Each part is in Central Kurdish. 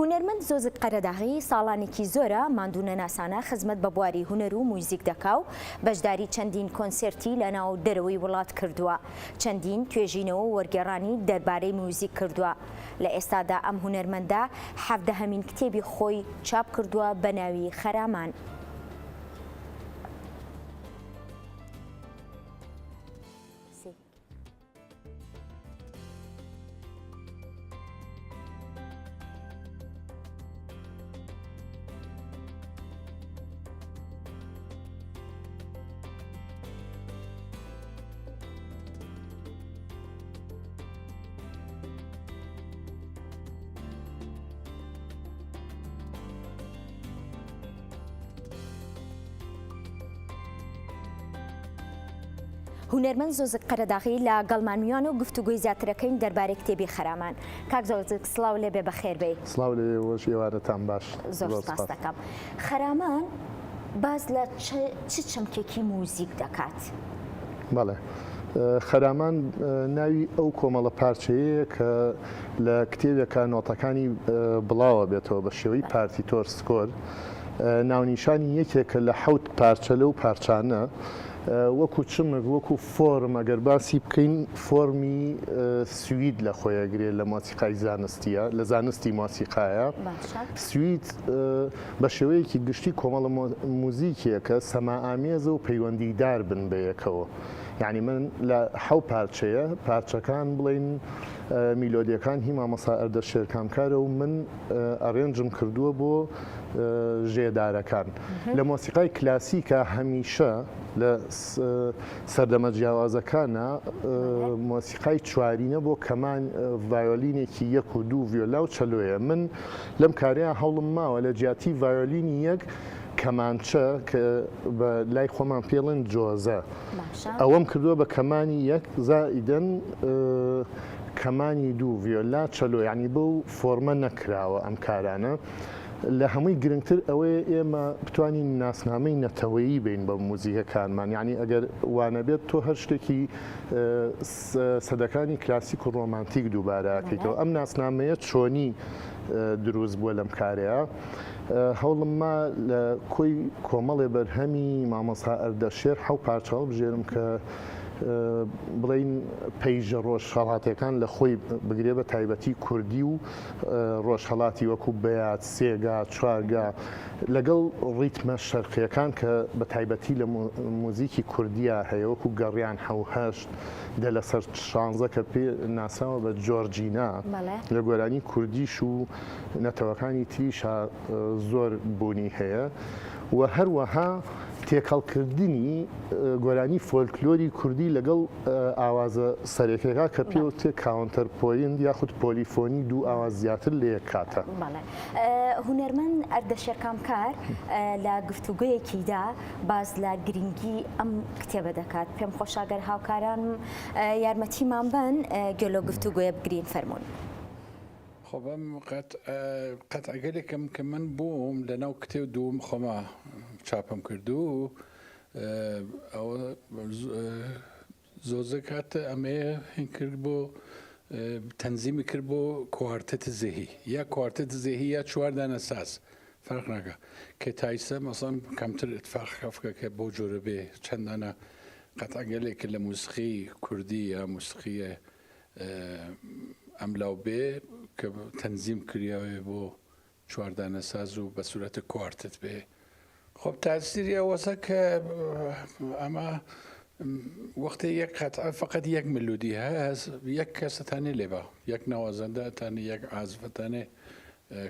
هونەرمەند زۆزک قەرەداغی ساڵانێکی زۆرە ماندوونەناسانە خزمەت بە بواری هونەر و موزیک دەکا و بەشداری چەندین کۆنسێرتی لە ناو دەرەوەی وڵات کردووە، چەندین توێژینەوە و وەرگێڕانی دەربارەی موزیک کردووە. لە ئێستادا ئەم هونەرمەندە حەڤدەهەمین کتێبی خۆی چاپ کردووە بە ناوی خەرامان. هونەرمەند زۆزک قەرەداغی لە گەڵمان میوان و گفتوگۆی زیاترەکەین دەربارەی کتێبی خەرامان. کاک زۆزک سڵاو لێبێ بەخێر بێی. سڵاو لە ئێوەش ئێوارەتان باش. زۆر سپاس دەکەم. خەرامان باس لە چ چەمکێکی موزیک دەکات؟ بەڵێ. خەرامان ناوی ئەو کۆمەڵە پارچەیەیە کە لە کتێبێکا نۆتەکانی بڵاوە بێتەوە بە شێوەی پارتیتۆر score ناونیشانی یەکێکە لە حەوت پارچە لەو پارچانە وەکو چمک وەکو فۆرم ئەگەر باسی بکەین فۆرمی سوید لە خۆی ئەگرێ لە مۆسیقای زانستیە لە زانستی مۆسیقایە سوید بە شێوەیەکی گشتی کۆمەڵە موزیکێکە سەمائامێزە و پەیوەندیدار بن بە یەکەوە یعنی من لە حەو پارچەیە پارچەکان بڵین میلۆدیەکان هی مامۆستا ئەردەشێر کامکارە و من arrange م کردووە بۆ ژێدارەکان. لە مۆسیقای کلاسیکا هەمیشە لە سەردەمە جیاوازەکانا مۆسیقای چوارینە بۆ کەمان ڤایۆلینێکی یەک و دوو ڤیۆلا و چەلۆیە. من لەم کارەیا هەوڵم ماوە لە جیاتی ڤایۆلینی یەک کەمانچە کە بە لای خۆمان پێڵێن جۆزە ئەوەم کردووە بە کەمانی یەک زائیدەن کەمانی دوو ڤیۆلا چەلۆ یانی بەو فۆرمە نەکراوە ئەم کارانە. لە هەمووی گرنگتر ئەوەیە ئێمە بتوانین ناسنامەی نەتەوەیی بین بە موزیکەکانمان یعنی ئەگەر وانەبێت تۆ هەر شتێکی سەدەکانی کلاسیک و ڕۆمانتیک دووبارەکەیتەوە ئەم ناسنامەیە چۆنی دروست بووە لەم کارەیە هەوڵم ما لە کۆی کۆمەڵێ بەرهەمی مامۆستا ئەردەشێر حەو پارچە هەڵبژێرم کە بڵێین پەیژە ڕۆژهەڵاتیەکان لە خۆی بگرێ بە تایبەتی کوردی و ڕۆژهەڵاتی وەکو بەیات، سێگا، چوارگا لەگەڵ ڕیتمە شەرقیەکان کە بە تایبەتی لە موزیکی کوردیا هەیە وەکو گەڕیان حەو هەشت، دە لەسەر شانزە کە پێ ناسراوە بە جۆرجینا لە گۆرانی کوردیش و نەتەوەکانی تریشا زۆر بوونی هەیە و هەروەها تێکەڵکردنی گۆرانی فۆلکلۆری کوردی لەگەڵ ئاوازە سەرەکیەکە کە پێوترێ counterpoint یاخود پۆلیفۆنی دوو ئاواز زیاتر لە یەک کاتە. بەڵێ هونەرمەند ئەردەشێر کامکار لە گفتوگۆیەکیدا باس لە گرنگی ئەم کتێبە دەکات پێم خۆشە گەر هاوکارانم یارمەتیمان بەن گوێ لەو گفتوگۆیە بگرین فەرموون. خۆ بەم قەتعگەلێکم کە من بووم لە ناو کتێب دووم خۆما چاپم کردو ئەوە زۆزە کات ئەمەیە هین کرد بۆ تەنزیمی کرد بۆ کوارتت زهی یا کوارتت زهی یا چوار دانە ساز فەرق ناکە کە تایسە مەسەن کەمتر اتفاق کەفکە کە بۆ جۆرە بێ چەندانە قەتعگەلێک لە موسیقی کوردی یا موسیقیە ئەملاو بێ کە تەنزیم کریاوێ بۆ چواردانە ساز و بە سورەتە کوارتت بێ خۆب تاسیری ئەوەسە کە ئەمە وەختێ یەک قەتعە فقط یەک ملودی هەس یەک کەسەتانێ لێبا یەک نەوازەندەتانێ یەک عازفەتانێ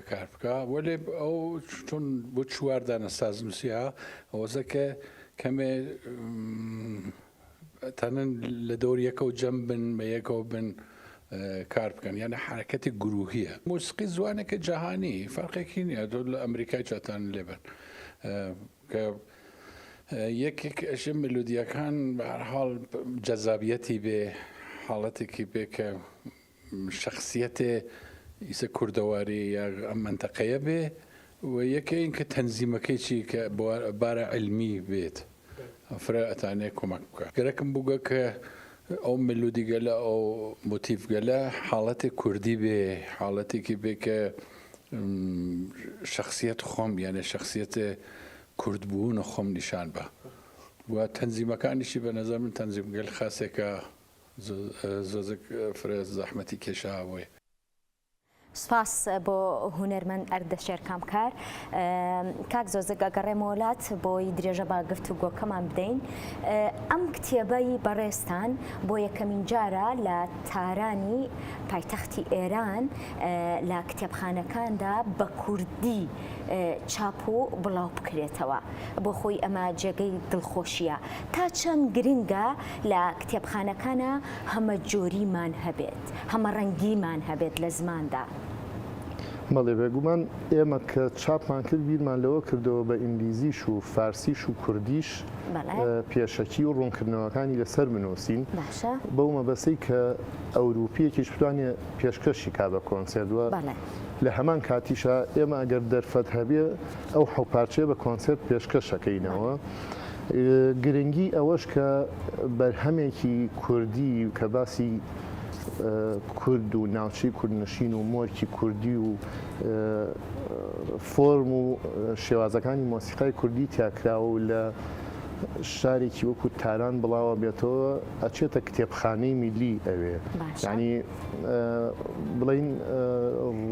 کار بکە وەلێ ئەو چون بۆ چواردانە ساز نووسیا ئەوەسە کە کەمێ تەنن لە دەور یەکەو جەم بن بە یەکەوە بن کار بکەن یانە حرەکەتی گروهیە موسیقی زوانێکە جەهانی فەرقێکی نییە لە ئەمریکای چاتان لێ بن کە یەکێک ئەشە ملودیەکان بە هەر حاڵ جەزابیەتی بێ حاڵەتێکی بێ کە شەخسیەتێ ئیسە کوردەواری یا ئەم مەنتەقەیە بێ و یەکێ این کە تەنزیمەکەی چی کە بارە عیلمی بێت فرە ئەتانێ کۆمەک بکا. گەرەکم بووگە کە ئەو ملودیگەلە ئەو موتیفگەلە حاڵەتێ کوردی بێ حاڵەتێکی بێ کە. شەخسیەت خۆم یانێ شەخسیەت کورد بوون خۆم نیشان بە و تەنزیمەکانیشی بە نەزەر من تەنزیم گەل خاسێکە زۆزک فرە زەحمەتی کێشاوەی. سوپاس بۆ هونەرمەند ئەردەشێر کامکار. کاک زۆزک ئەگەڕێمەوە لات بۆی درێژە بە گفتوگۆکەمان بدەین. ئەم کتێبەی بەڕێزتان بۆ یەکەمین جارە لە تارانی پایتەختی ئێران لە کتێبخانەکاندا بە کوردی چاپ و بڵاو بکرێتەوە. بۆ خۆی ئەمە جێگەی دڵخۆشییە. تا چەند گرنگە لە کتێبخانەکانا هەمەجۆریمان هەبێت؟ هەمەڕەنگیمان هەبێت لە زماندا. بەڵێ بێگومان ئێمە کە چاپمان کرد بیرمان لەوە کردەوە بە ئینگلیزیش و فارسیش و کوردیش پێشەکی و ڕوونکردنەوەکانی لەسەر بنووسین بەو مەبەستەی کە ئەوروپییەکیش بتوانێ پێشکەشی کا بە کۆنسێرت و لە هەمان کاتیشا ئێمە ئەگەر دەرفەت هەبێ ئەو حەو پارچەیە بە کۆنسێرت پێشکەش ئەکەینەوە. گرنگی ئەوەش کە بەرهەمێکی کوردی کە باسی کورد و ناوچەی کوردنشین و مۆرکی کوردی و فۆرم و شێوازەکانی مۆسیقای کوردی تیاکراوە و لە شارێکی وەکو تاران بڵاوە بێتەوە ئەچێتە کتێبخانەی میلی ئەوێ ینی بڵین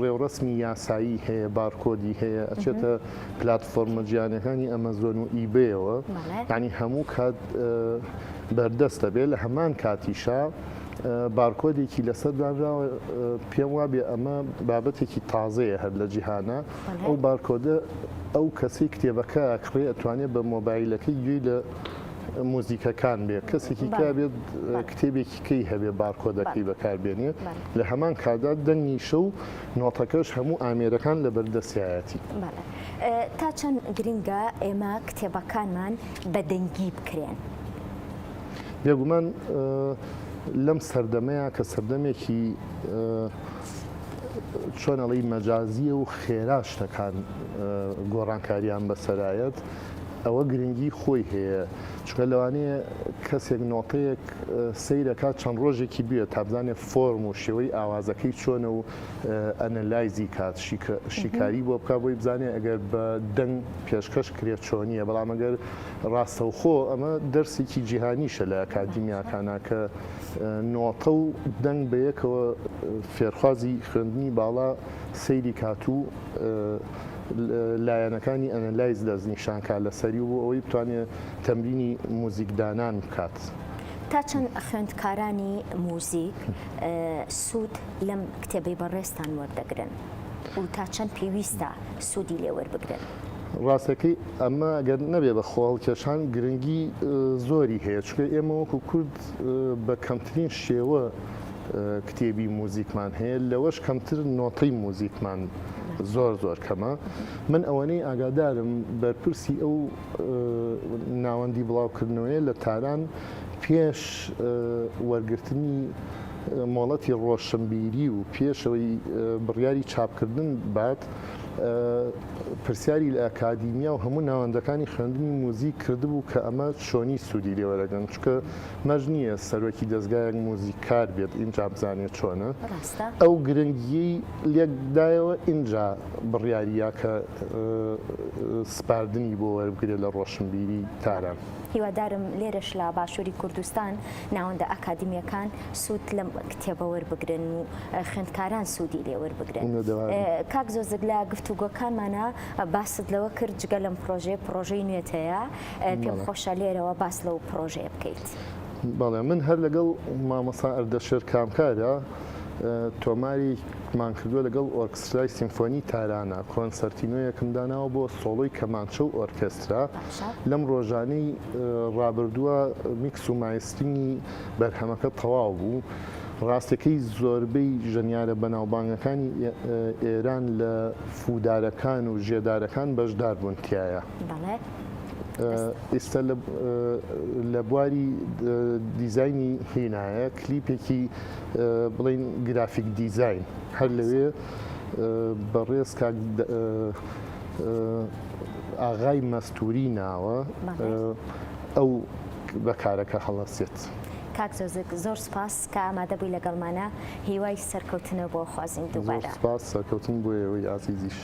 ڕێوڕسمی یاسایی هەیە بارکۆدی هەیە ئەچێتە پلاتفۆرمە جیهانیەکانی ئەمەزۆن و ئیبەیەوە یانی هەموو کات بەردەستە بێ لە هەمان کاتیشا بارکۆدێکی لەسەر دانراوە پێم وابێ ئەمە بابەتێکی تازەیە هەر لە جیهانە ئەو بارکۆدە ئەو کەسی کتێبەکە ئەکڕێ ئەتوانێت بە مۆبایلەکەی گوێی لە موزیکەکان بێ کەسێکی کا بێت کتێبێکی کەی هەبێ بارکۆدەکەی بەکاربێنێ لە هەمان کاتدا دەنگیشە و نۆتەکەش هەموو ئامێرەکان لەبەردەستیایەتی. بەڵێ. تا چەند گرنگە ئێمە کتێبەکانمان بە دەنگی بکرێن؟ بێگومان لەم سەردەمەیا کە سەردەمێکی چۆن ئەڵێی مەجازییە و خێرا شتەکان گۆڕانکاریان بەسەرایەت، ئەوە گرنگی خۆی هەیە، چونکە لەوانەیە کەسێک نۆتەیەک سەیرەکات چەند ڕۆژێکی بوێت تا بزانێت فۆرم و شێوەی ئاوازەکەی چۆنە و ئەنەلایزی کات شیکاری بۆ بکات بۆی بزانێت ئەگەر بە دەنگ پێشکەش کرێت چۆنیە، بەڵام ئەگەر ڕاستەوخۆ ئەمە دەرسێکی جیهانیشە لە ئەکادیمیاکانا کە نۆتە و دەنگ بەیەکەوە فێرخوازی خوێندنی باڵا سەیری کات و لایەنەکانی ئەنەلایز دەستنیشان کا لەسەری و بۆ ئەوەی بتوانێت تەمرینی موزیکدانان بکات. تا چەند خوێندکارانی موزیک سوود لەم کتێبەی بەڕێزتان وەردەگرن و تا چەند پێویستە سوودی لێ وەربگرن؟ ڕاستەکەی ئەمە گەر نەبێ بە خۆهەڵکێشان گرنگی زۆری هەیە، چونکە ئێمە وەکو کورد بە کەمترین شێوە کتێبی موزیکمان هەیە لەوەش کەمتر نۆتەی موزیکمان زۆر زۆر کەمە من ئەوەنەی ئاگادارم بەرپرسی ئەو ناوەندی بڵاوکردنەوەیە لە تاران پێش وەرگرتنی مۆڵەتی ڕۆشنبیری و پێشەوەی بڕیاری چاپکردن بات پرسیاری لە ئەکادیمیا و هەموو ناوەندەکانی خوێندنی موزیک کردبوو کە ئەمە چۆنی سوودی لێوەرەگرن چونکە مەرج نییە سەرۆکی دەزگایەک موزیککار بێت ئینجا بزانێت چۆنە. ڕاستە. ئەو گرنگییەی لێک دایەوە ئینجا بڕیاری یا کە سپاردنی بۆ وەربگرێت لە ڕۆشنبیری تاران. هیوادارم لێرەش لە باشووری کوردستان ناوەندە ئەکادیمییەکان سوود لەم کتێبە وەربگرن و خوێندکاران سوودی لێ وەربگرن. ئومێدەوارم. کاک زۆزک لە گفتوگۆکانمانا باست لەوە کرد جگە لەم پڕۆژەیە پڕۆژەی نوێت هەیە، پێم خۆشە لێرەوە باس لەو پڕۆژەیە بکەیت. بەڵێ من هەر لەگەڵ مامۆستا ئەردەشێر کامکارە تۆمارێکمان کردووە لەگەڵ ئۆرکسترای سیمفۆنی تارانە، کۆنسەرتینۆیەکم داناوە بۆ سۆڵۆی کەمانچە و ئۆرکێسترا. لەم ڕۆژانەی ڕابردووە میکس و مایسترینگی بەرهەمەکە تەواو بوو. ڕاستەکەی زۆربەی ژەنیارە بەناوبانگەکانی ئێران لە فوودارەکان و ژێدارەکان بەشدار بوون تیایا. ئیستا لە بواری دیزاینی هینایە کلیپێکی بڵین گرافیک دیزاین هەر لەوێ بەڕێز کاک ئاغای مەستوری ناوە ئەو بە کارەکە هەڵەسێت. کاک زۆزک زۆر سوپاس کە ئامادە بووی لەگەڵمانا، هیوای سەرکەوتنە بۆ خوازین زۆر دووبارە. سوپاس، سەرکەوتن بۆ ئێوەی ئازیزیش.